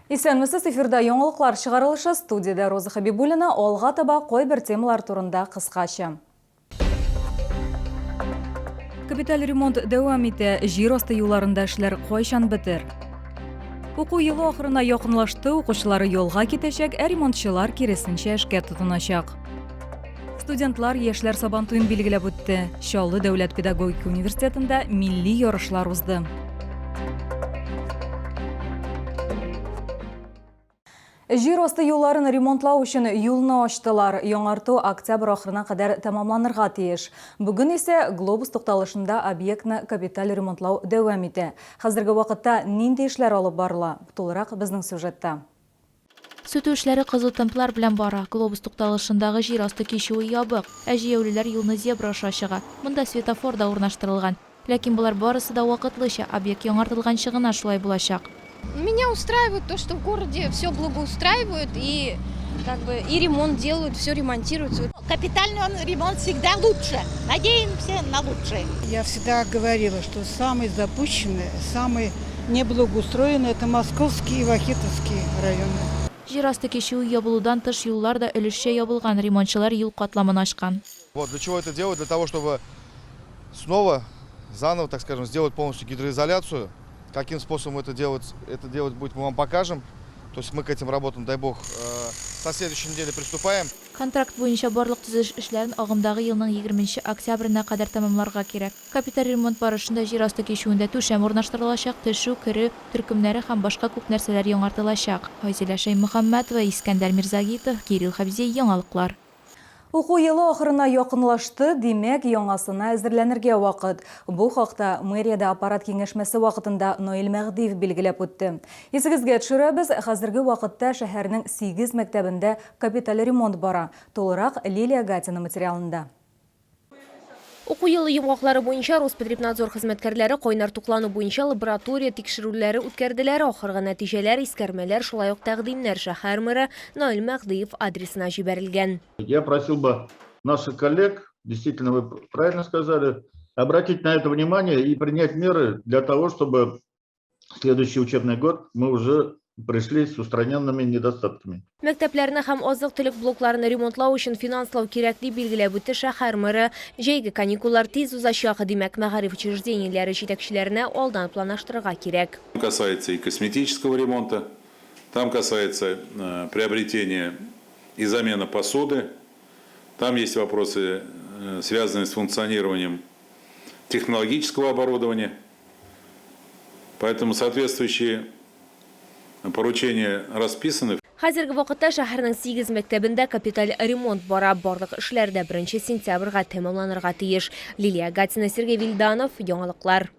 Исәнмесез, эфирда яңалыклар чыгарылышы, студиядә Роза Хәбибуллина, алга таба кайбер темалар турында кыскача. Капиталь ремонт дәвам итә, җир асты юлларында эшләр кайчан бетер? Уку елы ахырына якынлашты, укучылары ялга китәчәк, ә ремонтчылар киресенчә эшкә тотыначак. Студентлар яшьләр сабантуен билгеләп үтте. Чаллы дәүләт педагогика университетында милли ярышлар узды. Җир асты юлларын ремонтлау өчен юлны ачтылар. Яңарту октябрь ахырына кадәр тәмамланырга тиеш. Бүген исә Глобус тукталышында объектны капиталь ремонтлау дәвам итә. Хәзерге вакытта нинди эшләр алып барыла? Тулырак безнең сюжетта. Сүтү эшләре кызу темплар белән бара. Глобус тукталышындагы җир асты кичүе ябык, ә җәяүлеләр юлны зебра аша чыга. Монда светофор да урнаштырылган. Ләкин болар барысы да вакытлыча, объект яңартылганчы гына шулай булачак. Меня устраивает то, что в городе все благоустраивают и как бы и ремонт делают, все ремонтируется. Капитальный он ремонт всегда лучше. Надеемся на лучшее. Я всегда говорила, что самые запущенные, самые неблагоустроенные это московские и вахитовские районы. Җир асты кичүе ябылудан тыш юллар да өлешчә ябылган, ремонтчылар юл катламын ачкан. Вот для чего это делают? Для того, чтобы снова, заново, так скажем, сделать полностью гидроизоляцию. Каким способом это делать будет, мы вам покажем. То есть мы к этим работам, дай бог, со следующей недели приступаем. Контракт буенча барлык төзелеш эшләрен агымдагы елның егерменче октябренә кадәр тәмамларга кирәк. Капиталь ремонт барышында җир асты кичүендә түшәм урнаштырылачак, төшү, керү төркемнәре һәм башка күп нәрсәләр яңартылачак. Айзилә Шәймөхәммәтова, Искәндәр Мирзагитов, Кирилл Хәбзиев, Яңалыклар. Уку елы ахырына якынлашты, димәк, яңасына әзерләнергә вакыт. Бу хакта мэриядә аппарат киңәшмәсе вакытында Наил Мәһдиев билгеләп үтте. Исегезгә төшерәбез, хәзерге вакытта шәһәрнең сигез мәктәбендә капиталь ремонт бара. Тулырак Лилия Гатина материалында. Уку елы йомгаклары буенча Роспотребнадзор хезмәткәрләре кайнар туклану буенча лаборатория тикшерүләре үткәрделәр. Ахыргы нәтиҗәләр, искәрмәләр, шулай ук тәкъдимнәр шәһәр мэры Наил Мәһдиев адресына җибәрелгән. Я просил бы наших коллег, действительно, вы правильно сказали, обратить на это внимание и принять меры для того, чтобы следующий учебный год мы уже пришли с устраненными недостатками. Мәктәпләрне һәм азык-төлек блокларын ремонтлау өчен финанслау кирәк, дип билгеләп үтте шәһәр мэры. Җәйге каникуллар тиз узачак, димәк, мәгариф учреждениеләре җитәкчеләренә алдан планлаштырырга кирәк. Касается и косметического ремонта, там касается приобретения и замена посуды, там есть вопросы, связанные с функционированием технологического оборудования. Поэтому соответствующие поручения расписаны. Хәзерге вакытта шәһәрнең сигез мәктәбендә капиталь ремонт бара. Барлык эшләр дә беренче сентябрьгә тәмамланырга тиеш. Лилия Гатина, Сергей Вильданов, Яңалыклар.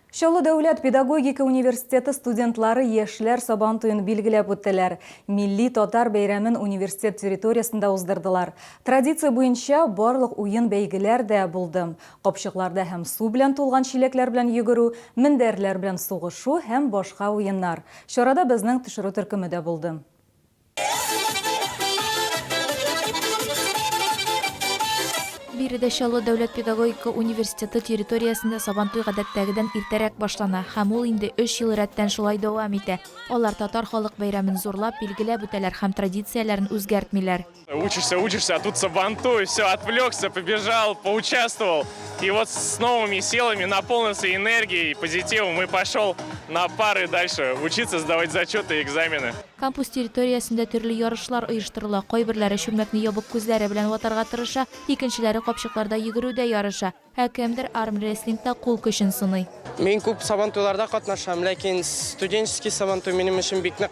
Чаллы дәүләт педагогика университеты студентлары яшьләр Сабантуен билгеләп үттеләр. Милли татар бәйрәмен университет территориясендә уздырдылар. Традиция буенча барлык уен-бәйгеләр дә булды. Капчыкларда һәм су белән тулган чиләкләр белән йөгерү, мендәрләр белән сугышу һәм башка уеннар. Чарада безнең төшерү төркеме дә булды. Биредә Чаллы дәүләт педагогика университеты территориясендә Сабантуй гадәттәгедән иртәрәк башлана һәм ул инде өч ел рәттән шулай дәвам итә. Алар татар халык бәйрәмен зурлап билгеләп үтәләр һәм традицияләрен үзгәртмиләр. Учишься, учишься, а тут Сабантуй, все, отвлекся, побежал, поучаствовал. И вот с новыми силами наполнился энергией, позитивом и пошел на пары дальше учиться, сдавать зачеты и экзамены. Кампус территориясендә төрле ярышлар оештырыла. Кайберләре чүлмәкне ябык күзләре белән ватарга тырыша, икенчеләре капчыкларда йөгерүдә ярыша. Ә кемдер армрестлингта кул көчен сыный. Мин күп Сабантуйларда катнашам, ләкин студенческий Сабантуй минем өчен бик нык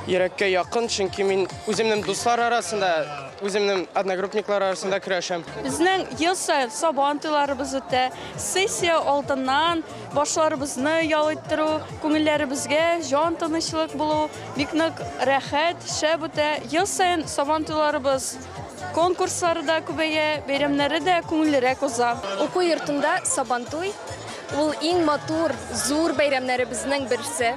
йөрәккә якын, чөнки мин үземнең дуслар арасында, үземнең одногруппниклар арасында көрәшәм. Безнең ел саен Сабантуйларыбыз үтә. Сессия алдыннан башларыбызны ял иттерү, күңелләребезгә җан тынычлык булу бик нык рәхәт, шәп үтә. Ел саен Сабантуйларыбыз Конкурслары да күбәя, бәйрәмнәре дә күңеллерәк уза. Уку йортында Сабантуй, ул иң матур, зур бәйрәмнәребезнең берсе.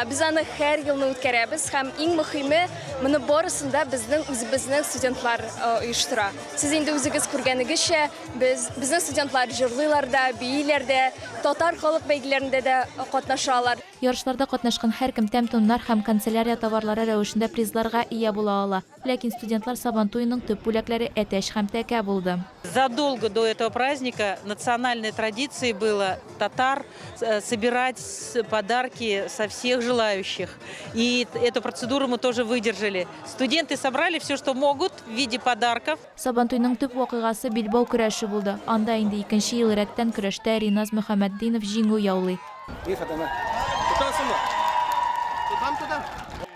Без аны һәр елны үткәрәбез һәм иң мөхиме, моны барысын да безнең үзебезнең студентлар оештыра. Сез инде үзегез күргәнегезчә, без, безнең студентлар җырлыйлар да, бииләр дә, татар халык бәйгеләрендә дә катнашалар. Ярышларда катнашкан һәркем тәм-томнар һәм канцелярия товарлары рәвешендә призларга ия була ала. Ләкин студентлар Сабантуеның төп бүләкләре әтәч һәм тәкә булды. Задолго до этого праздника национальной традицией было татар собирать подарки со всех желающих. И эту процедуру мы тоже выдержали. Студенты собрали все, что могут в виде подарков. Сабантуйның төп вакыйгасы билбау көрәше булды. Анда инде икенче ел рәттән көрәштә Риназ Мөхәммәтдинов җиңү яулый.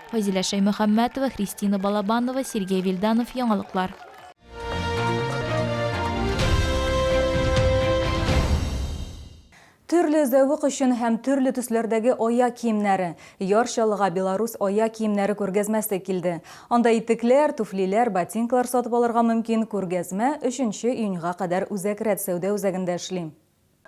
Фазилә Шәймөхәммәтова, Христина Балабанова, Сергей Вильданов, Яңалыклар. Төрле зәвык өчен һәм төрле төсләрдәге аяк киемнәре. Яр Чаллыга Беларусь аяк киемнәре күргәзмәсе килде. Анда итекләр, туфлиләр, ботинкалар сатып алырга мөмкин. Күргәзмә өченче июньга кадәр Үзәк рәт сәүдә үзәгендә эшли.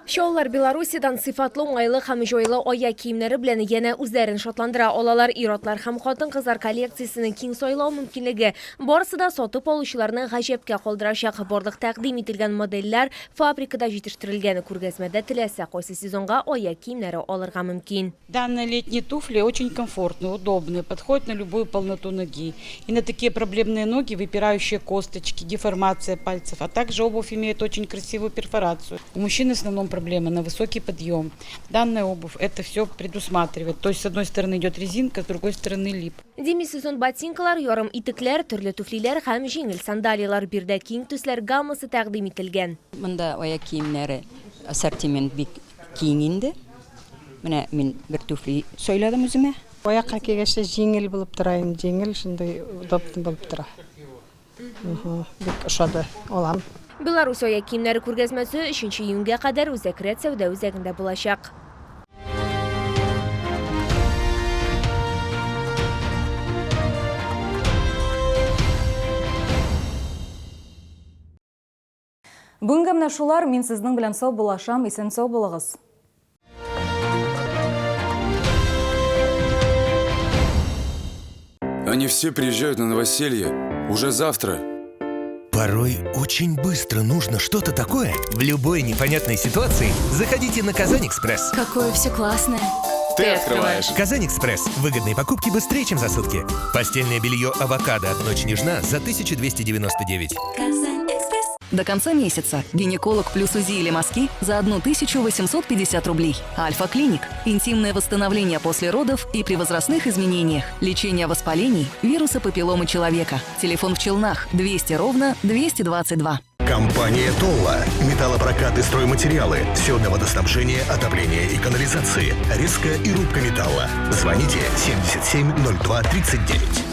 Чаллылар Белоруссиядән сыйфатлы, уңайлы һәм җайлы аяк киемнәре белән янә үзләрен шатландыра алалар. Ир-атлар һәм хатын-кызлар коллекциясенең киң сайлау мөмкинлеге барысы да сатып алучыларны гаҗәпкә калдырачак. Барлык тәкъдим ителгән модельләр фабрикада җитештерелгән. Күргәзмәдә теләсә кайсы сезонга аяк киемнәре алырга мөмкин. Данные летние туфли очень комфортные, удобные, подходят на любую полноту ноги. И на такие проблемные ноги, выпирающие косточки, деформация пальцев, а также обувь имеет очень красивую перфорацию. У мужчин в основном проблемы на высокий подъем. Данная обувь это все предусматривает. То есть с одной стороны идет резинка, с другой стороны лип. Демисезон ботинкалар, ярым итекләр, төрле туфлиләр һәм җиңел сандалияләр. Биредә киң төсләр гаммасы тәкъдим ителгән. Монда аяк киемнәре ассортимент бик киң инде. Менә мин бер туфли сайладым үземә. Аякка кигәч тә җиңел булып тора инде, җиңел, шундый удобный булып тора. Бик ошады, алам. Беларусь аяк киемнәре күргәзмәсе өченче июньгә кадәр Үзәк рәт сәүдә үзәгендә булачак. Бүгенгә менә шулар, мин сезнең белән саубуллашам, исән-сау булыгыз. Они все приезжают на новоселье уже завтра. Порой очень быстро нужно что-то такое. В любой непонятной ситуации заходите на Казань-Экспресс. Какое все классное. Ты открываешь. Казань-Экспресс. Выгодные покупки быстрее, чем за сутки. Постельное белье «Авокадо» от «Ночь нежна» за 1299. До конца месяца гинеколог плюс УЗИ или мазки за 1850 рублей. Альфа-клиник. Интимное восстановление после родов и при возрастных изменениях. Лечение воспалений, вируса папилломы человека. Телефон в Челнах 200 ровно 222. Компания «Толла». Металлопрокат и стройматериалы. Все для водоснабжения, отопления и канализации. Резка и рубка металла. Звоните 77 02 39.